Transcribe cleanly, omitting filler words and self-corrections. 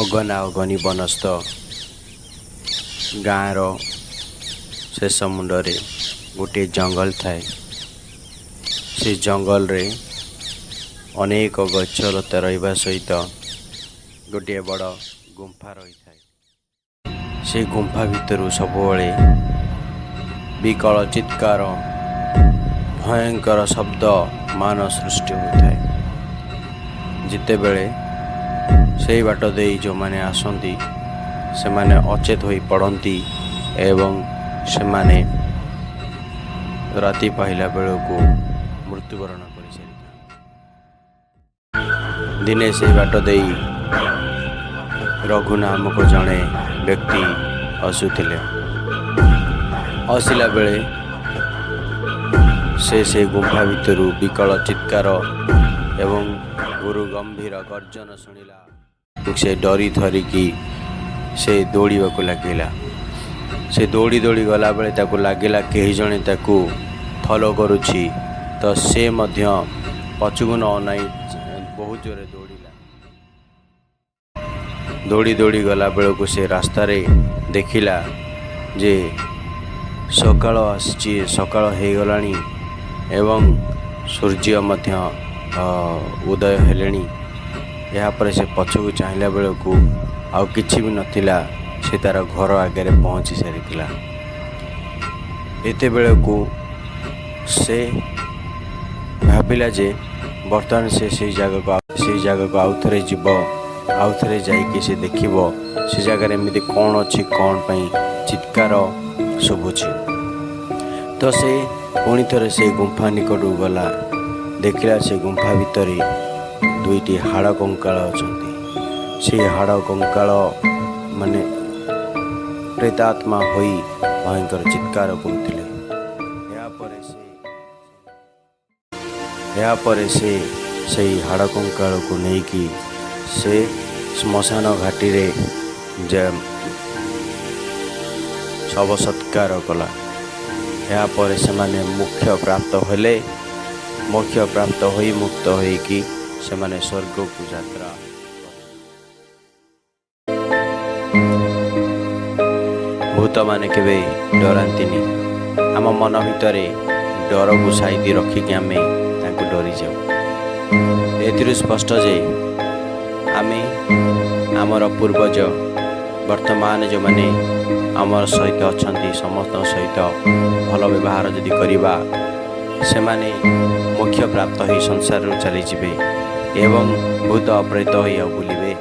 ଅଗନା ଅଗନି ବନସ୍ତ ଗାଁର ଶେଷ ମୁଣ୍ଡରେ ଗୋଟିଏ ଜଙ୍ଗଲ ଥାଏ। ସେ ଜଙ୍ଗଲରେ ଅନେକ ଗଛ ଲତା ରହିବା ସହିତ ଗୋଟିଏ ବଡ଼ ଗୁମ୍ଫା ରହିଥାଏ। ସେ ଗୁମ୍ଫା ଭିତରୁ ସବୁବେଳେ ବିକଳ ଚିତ୍କାର, ଭୟଙ୍କର ଶବ୍ଦ ମାନ ସୃଷ୍ଟି ହୋଇଥାଏ। ଯେତେବେଳେ ସେଇ ବାଟ ଦେଇ ଯେଉଁମାନେ ଆସନ୍ତି, ସେମାନେ ଅଚେତ ହୋଇ ପଡ଼ନ୍ତି ଏବଂ ସେମାନେ ରାତି ପାହିଲା ବେଳକୁ ମୃତ୍ୟୁବରଣ କରିସାରିଥାନ୍ତି। ଦିନେ ସେଇ ବାଟ ଦେଇ ରଘୁ ନାମକ ଜଣେ ବ୍ୟକ୍ତି ଆସୁଥିଲେ। ଆସିଲା ବେଳେ ସେ ସେଇ ଗୁମ୍ଫା ଭିତରୁ ବିକଳ ଚିତ୍କାର ଏବଂ ଗୁରୁ ଗମ୍ଭୀର ଗର୍ଜନ ଶୁଣିଲା। ସେ ଡରି ଥରିକି ସେ ଦୌଡ଼ିବାକୁ ଲାଗିଲା। ସେ ଦୌଡ଼ି ଦୌଡ଼ି ଗଲାବେଳେ ତାକୁ ଲାଗିଲା କେହି ଜଣେ ତାକୁ ଫଲୋ କରୁଛି, ତ ସେ ମଧ୍ୟ ପଛକୁ ନ ଅନାଇ ବହୁତ ଜୋରେ ଦୌଡ଼ିଲା। ଦୌଡ଼ି ଦୌଡ଼ି ଗଲା ବେଳକୁ ସେ ରାସ୍ତାରେ ଦେଖିଲା ଯେ ସକାଳ ଆସିଛି, ସକାଳ ହେଇଗଲାଣି ଏବଂ ସୂର୍ଯ୍ୟ ମଧ୍ୟ ଉଦୟ ହେଲେଣି। ଏହାପରେ ସେ ପଛକୁ ଚାହିଁଲା ବେଳକୁ ଆଉ କିଛି ବି ନଥିଲା। ସେ ତା'ର ଘର ଆଗରେ ପହଞ୍ଚି ସାରିଥିଲା। ଏତେବେଳକୁ ସେ ଭାବିଲା ଯେ ବର୍ତ୍ତମାନ ସେ ସେଇ ଜାଗାକୁ ଆଉଥରେ ଯିବ। ଆଉଥରେ ଯାଇକି ସେ ଦେଖିବ ସେ ଜାଗାରେ ଏମିତି କ'ଣ ଅଛି, କ'ଣ ପାଇଁ ଚିତ୍କାର ଶୁଭୁଛି। ତ ସେ ପୁଣି ଥରେ ସେଇ ଗୁମ୍ଫା ନିକଟକୁ ଗଲା। ଦେଖିଲା, ସେ ଗୁମ୍ଫା ଭିତରେ ଦୁଇଟି ହାଡ଼ କଙ୍କାଳ ଅଛନ୍ତି। ସେ ହାଡ଼ କଙ୍କାଳ ମାନେ ପ୍ରେତାତ୍ମା ହୋଇ ଭୟଙ୍କର ଚିତ୍କାର କରୁଥିଲେ। ଏହାପରେ ସେ ସେଇ ହାଡ଼ କଙ୍କାଳକୁ ନେଇକି ସେ ଶ୍ମଶାନ ଘାଟିରେ ଶବ ସତ୍କାର କଲା। ଏହାପରେ ସେମାନେ ମୋକ୍ଷ ପ୍ରାପ୍ତ ହେଲେ। ମୋକ୍ଷ ପ୍ରାପ୍ତ ହୋଇ, ମୁକ୍ତ ହୋଇକି ସେମାନେ ସ୍ୱର୍ଗକୁ ଯାତ୍ରା କଲେ। ଭୂତମାନେ କେବେ ଡରାନ୍ତିନି। ଆମ ମନ ଭିତରେ ଡରକୁ ସାଇତି ରଖିକି ଆମେ ତାଙ୍କୁ ଡରିଯାଉ। ଏଥିରୁ ସ୍ପଷ୍ଟ ଯେ ଆମେ ଆମର ପୂର୍ବଜ, ବର୍ତ୍ତମାନ ଯେଉଁମାନେ ଆମର ସହିତ ଅଛନ୍ତି, ସମସ୍ତଙ୍କ ସହିତ ଭଲ ବ୍ୟବହାର ଯଦି କରିବା, ସେମାନେ ମୋକ୍ଷ ପ୍ରାପ୍ତ ହୋଇ ସଂସାରରୁ ଚାଲିଯିବେ ଏବଂ ଭୂତ ପ୍ରେତ ହୋଇ ଆଉ ବୁଲିବେ